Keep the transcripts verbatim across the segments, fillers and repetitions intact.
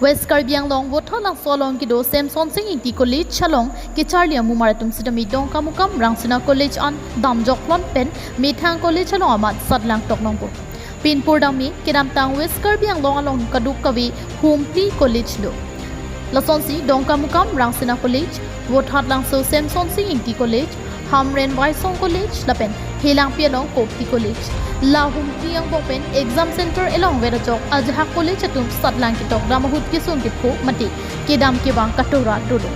West Karbi Anglong Vothatlangso along kedo Semsonsing Ingti College along kecharli amumar atum sitame Dongkamukam Rangsina College an damjok lon pen methang college along amat satlang toklongpo. Pinpur dame kedamtang West Karbi Anglong along kadokave humphli college do. Lasonsi Dongkamukam Rangsina College, Vothatlangso Semsonsing Ingti College, Hamren Waisong College lapen Helangpi along Kopti College. La humphli angbong pen exam center elong ver ajok ajahak college atum satlang ketok dam ahut kesung kepho mate kedam kevang katora dolo.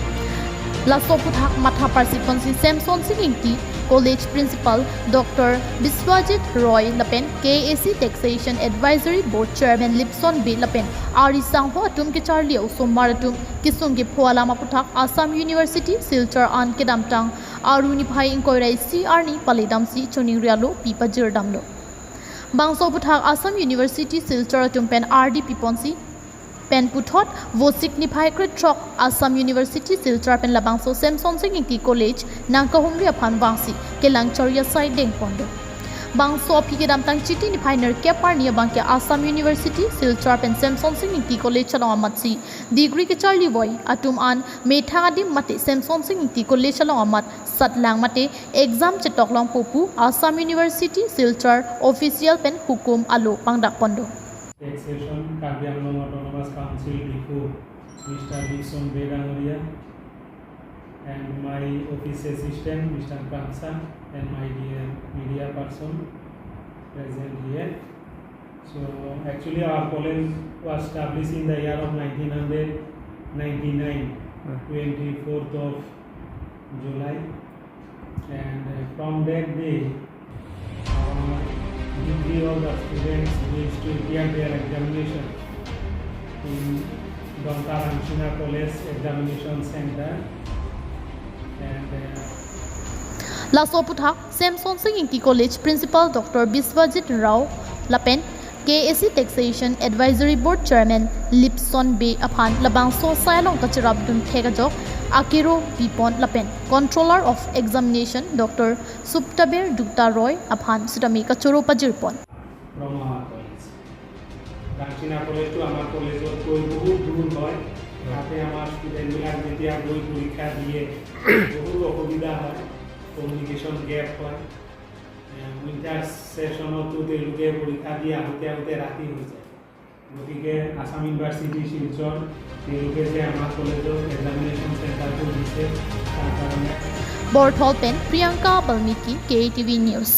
Laso aphuthak matha parsi ponsi Semsonsing Ingti College Principal Doctor Biswajit Roy lapen K A A C Taxation Advisory Board Chairman Lipson Bey lapen ari sangho atum kecharli osomar atum kesung kepho alam aphuthak Assam University Silchar an kedamtang Aru niphai ingkoi ra isi arni pale damsi choningri alo pi pajir damlo. Bangso aphuthak Assam University Silchar atum pen ardi piponsi pen puthot Vosik niphai krethrok Assam University Silchar pen labangso Semsonsing Ingti College nangkahumri aphan vangsi kelang chari asai dengpon do. Bangso aphi kedamtang Chiti niphai nerkep arni abangke Assam University Silchar pen Semsonsing Ingti College along amatsi degree kecharli voi atum an methang adim mate Semsonsing Ingti College along amat satlang mate exam chetoklongpo pu Assam University Silchar official pen hukum alo pangdakpon do. Taxation, Karbi Anglong Autonomous Council, Diphu, Mister Lipson Bey Dangoria, and my office assistant, Mister Kangsa, and my dear media person present here. So, actually, our college was established in the year of nineteen hundred ninety-nine, Hmm. twenty-fourth of July. And, uh, from that day, our degree holder students used to appear their examination in Dongka Rangsina College Examination Center. And, uh, Laso aphuthak Semsonsing Ingti College Principal Doctor Biswajit Rao lapen K A A C Taxation Advisory Board Chairman Lipson Bey aphan labangso asai along kacherapdun thek ajok akero pipon lapen Controller of Examination Doctor Suptaber Dutta Roy aphan sitame kachoro pajirpon. From our college. Rangsina College to our college of koi bahut dur hoy. Tate amar student bilak jetia goi porikha diye, bahut osubidha hoy, communication gap hoy. Winter ছেশ্যনতো তেওঁলোকে পৰীক্ষা দি আহোঁতে আহোঁতে ৰাতি হৈ যায়। গতিকে আছাম ইউনিভাৰ্চিটি শিলচৰ তেওঁলোকে যে আমাৰ কলেজত এক্সামিনেশ্যন চেণ্টাৰটো দিছে, তাৰ কাৰণে Borthol pen Priyanka Balmiki, K A T V News.